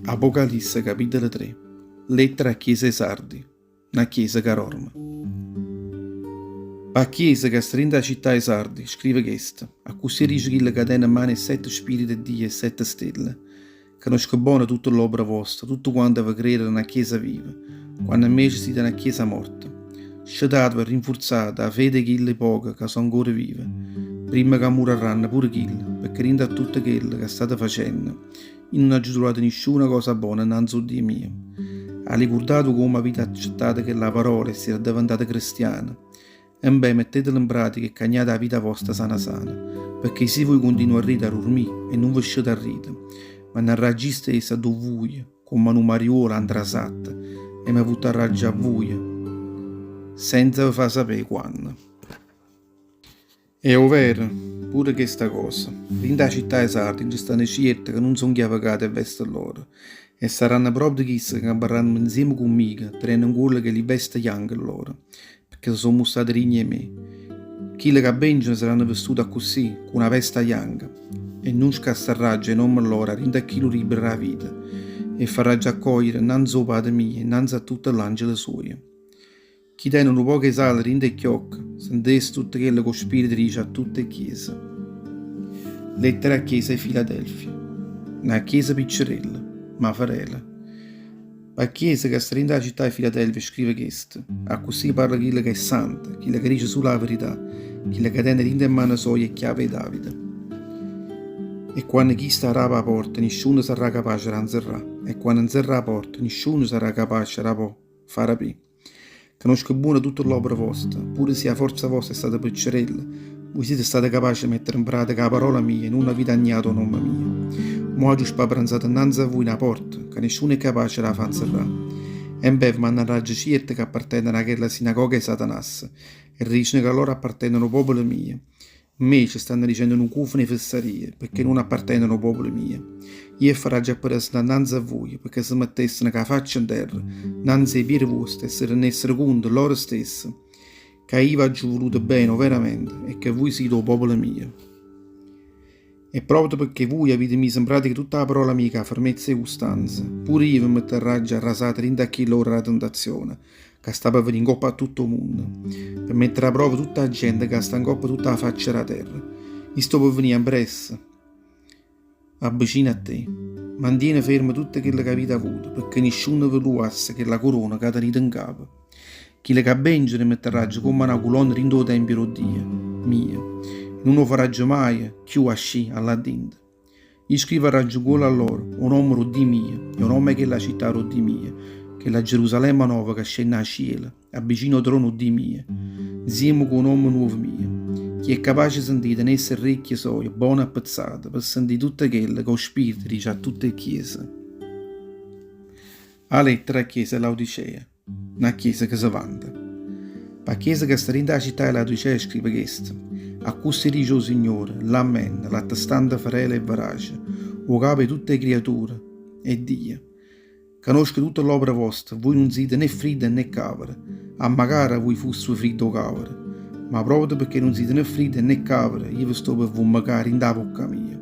Apocalisse capitolo 3 Lettera a' chiesa 'e Sardi Na chiesa ca rorme. P' 'a chiesa ca sta dint' 'a città 'e Sardi scrive chesto, Accussì dice chillo ca tene 'mmano 'e sette spirite 'e Dio e 'e sette stelle, Canosco bona tutta ll'opera vosta, tutte quante ve credeno na chiesa viva, quanno invece site na chiesa morta. Scetateve e rinfurzate 'a fede 'e chilli poche ca so' ancora vive, primma ca murarranno pure chille, pecché dinto a tutto chello ca state facenno, io nun aggio truvato nisciuna cosa bona 'nnanze 'o Dio mio. Allicurdate comme avite accettato chella parola e site addeventate crestiane. Embè, mettetelo 'n pratica e cagnate 'a vita vosta sana sana, pecché si vui cuntinuarrite a rurmì e nun ve scetarrite, venarraggio io stesso addò vuje, comm'a nu mariuolo 'a 'ntrasatta, e me vuttarraggio a vuje, senza ve fa sapé quanno. È overo, pure chesta cosa, dint' 'a città 'e Sardi nce stanno cierte ca nun so' 'nchiavecate 'e veste lloro, e sarranno proprio chiste ca camparranno 'nzieme cu mmico, tenenno 'ncuollo chelli veste janche lloro, pecché se so' mustate digne 'e me. Chille ca venceno saranno vestute accussì, cu na vesta janca, e nun scassarraggio 'e nomme lloro 'a dint' a chillu libbro d' 'a vita, e 'e farraggio accogliere 'nnanze ô Pate mio e 'nnanze a tutte ll'angele suoje. Chi tene nu poco 'e sale dint' 'e chiocche, sentesse tutto chello ca 'o Spirito dice a tutte 'e chiese. Lettera â chiesa 'e Filadelfia. Na chiesa piccerella, ma fedele. P' 'a chiesa ca sta dint' 'a città 'e Filadelfia scrive chesto, Accussì parla chillo ca è santo, chillo ca dice sulo 'a verità, chillo ca tene dint' 'e mmane soje 'e chiave 'e Davide. E quanno chisto arape 'a porta, nisciuno sarrà capace d' 'a nzerrà, e quanno nzerra 'a porta, nisciuno sarrà capace d' 'a po' fa arapì. Canosco buono tutte ll'opere voste, pure si 'a forza vosta è stata piccerella, vui site state capace 'e mettere 'npratica 'a parola mia e nun avite agnato 'o nomme mio. Mo aggio spapranzato 'nnanze a vui na porta, ca nisciuno è capace d' 'a fa 'nzerrà. Embè, ve mannarraggio cierte che apparteneno a chella sinagoga 'e Satanasse, e diceno ca loro apparteneno 'o popolo mio, 'Mmece stanno dicendo nu cufano 'e fessarie, pecché nun apparteneno 'o popolo mio. Io 'e farraggio appresentà 'nnanze a vuje, pecché se mettesseno cu 'a faccia 'nterra, 'nnanze 'e piede vuoste e se rennessero cunto loro stesse, ca io v'aggio vuluto bene overamente e che vuje site 'o popolo mio. E proprio pecché vuje avite miso 'npratica tutta 'a parola mia cu 'a fermezza e custanza, pure io ve mettarraggio arrasate dint' a chill'ora d' 'a tentazione, ca sta pe venì 'ncopp' a tutto 'o munno, pe mettere 'a prova tutta 'a gente ca sta 'ncopp' tutta 'a faccia d' 'a terra. I' sto pe venì ampressa abbicino a te. Mantiene fermo tutto chello ca avite avuto, pecché nisciuno ve luasse chella corona ca tenite 'ncapo. Chille ca venceno 'e metterraggio comm' a na culonna dint' 'o tempio d' 'o Dio mio, e nun 'o farraggio maje cchiù ascì 'a llà dinto. I' scrivarraggio 'ncuollo a lloro 'o nomme d' 'o Dio mio e 'o nomme 'e chella città d' 'o Dio mio, chella Gerusalemme nova ca scenne 'a cielo, abbicino 'o trono d' 'o Dio mio, 'nzieme cu 'o nomme nuovo mio. Chi è capace 'e sentì tenesse 'e rrecchie soje bone appezzate pe sentì tutto chello ca 'o Spirito dice a tutte 'e cchiese. 'A lettera â chiesa 'e Laodicea. Na chiesa che se vanta. P' 'a chiesa ca sta dint' 'a città 'e Laodicea scrive chesto, Accussì dice 'o Signore, l'Amen, l'attestante ferele e verace, 'o capo 'e tutt' 'e criature 'e Dio. Canosco tutte ll'opere voste, vuje nun site né fridde né cavere, ammacaro vuje fusseve fridde o cavere. Ma proprio pecché nun site né fridde né cavere, io ve sto pe vummecà dint' 'a vocca mia.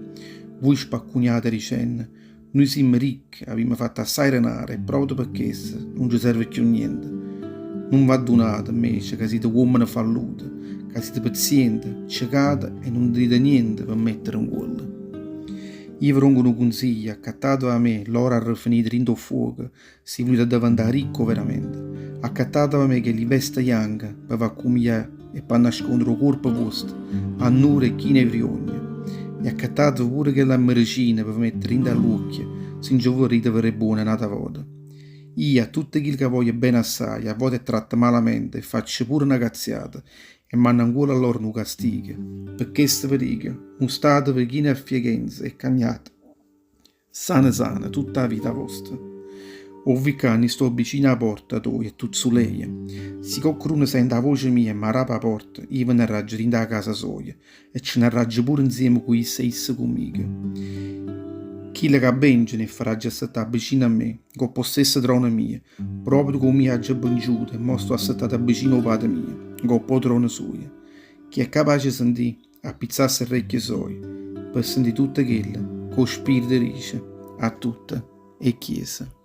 Vuje spaccuniate dicenno, Nuje simme ricche, avimme fatto assaje denare e proprio pe chesto nun ce serve cchiù niente. Nun v'addunate, 'mmece, ca site uommene fallute, ca site pezziente, cecate e nun tenite niente pe mettere 'ncuollo. Io ve dongo nu cunsiglio, accattateve 'a me l'oro arrefinito dint' 'o ffuoco, si vulite addeventà ricche overamente. Accattateve 'a me chelli veste janche pe v'accumiglià e p'annascondere 'o cuorpo vuosto annuro e chino 'e vriogna. E accattateve pure chella mmericina pe ve mettere dint' 'a ll'uocchie si nce vurrite veré buono n'ata vota. Io a tutte chille ca voglio bene assaje, a vote 'e tratto malamente e faccio pure na cazziata e manno 'ncuollo a loro nu castigo. Pe chesto ve dico, mustateve chine 'e affiechenza e cagnate. Sana sana tutta 'a vita vosta. O vi' ccà, i' sto vicino 'a porta toja e tuzzulejo. Si coccheduno sente 'a voce mia e m'arape 'a porta, io venarraggio dint' 'a casa soja e cenarraggio pure 'nzieme cu isso e isso cu mico. Chille ca venceno 'e farraggio assettà vicino a me, 'ncopp' 'o stesso trono mio, proprio comme io aggio venciuto e mo sto assettato vicino 'o Pate mio, 'ncopp' 'o trono sujo. Chi è capace 'e sentì, Appizzasse 'e rrecchie soje pe sentì tutto chello ca 'o Spirito dice a tutte. 'E chiese.